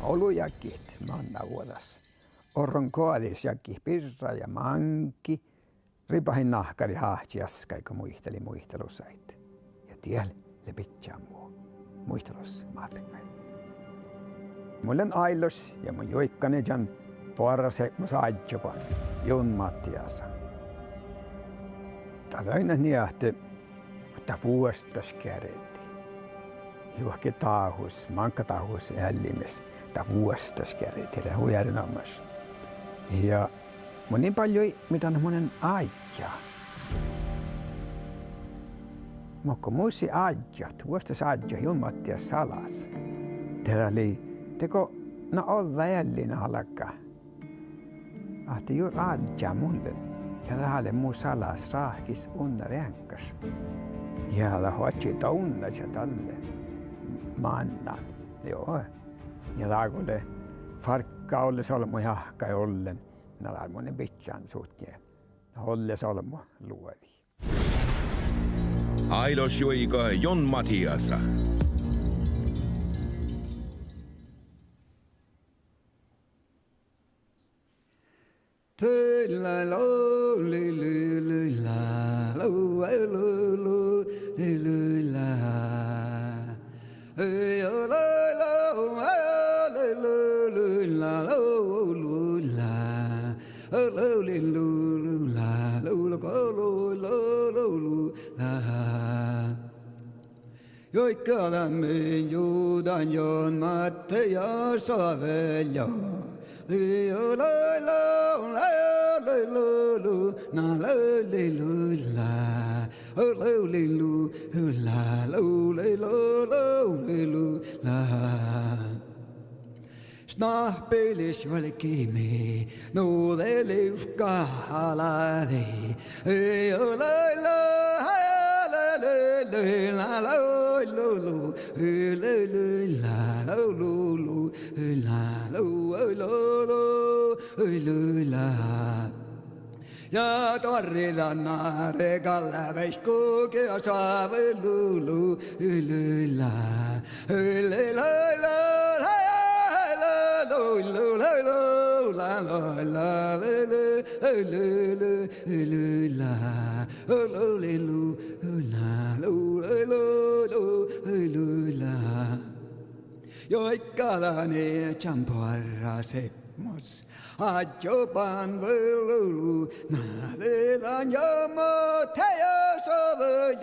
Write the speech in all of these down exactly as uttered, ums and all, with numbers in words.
Olu jagit manná vuođas. Orron goađis jagit birra ja máŋgii. Ribahin nahkarit áhči jaskkaid go muitalii muitalusaid. Ja diet lea bidjan mu muitalusmátkái. Mun lean Áiloš ja mun juoiggan iežan boarráseamos áddjoban, Jon Mattiasa. Dat lea ain nie ahte dat vuosttaš gearddi. Juohke dáhus, máŋga dáhus eallimis, dat vuosttaš gearddi lea hui erenoamáš. Ja mun in bállju ipmirdan mun lean áiggi. Muhto mus lei áiggi, vuosttaš áiggi Jon Mattiasa salas. De dat lei, de go na ođđa eallin álgá ahte jur áddjá mun lean. Ja dat lea mu salas ráhkis unna reaŋkkaš. Ja dat oaččui dovdnaža dalle mánnán. Juo. Ja dat go lea fargga olles olbmot jahkái ollen, na dál mun in bidjan sutnje olles olbmot luođi. Áiloš juoiga Jon Mattiasa. Juoiga dan min judan Jon Mattiasa vealle. Snáhppilis vuolgimii nu de livkká aládii. Ja doarridan Náre galvái go geasá lulu. Juoiga dan iežan boarráseamos áddjoban vuollu, na de dan Jon Mattiasa vealle.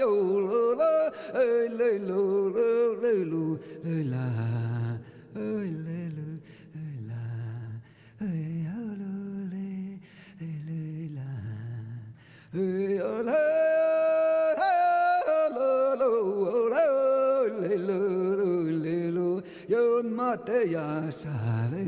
Jon Mattiasa vealle.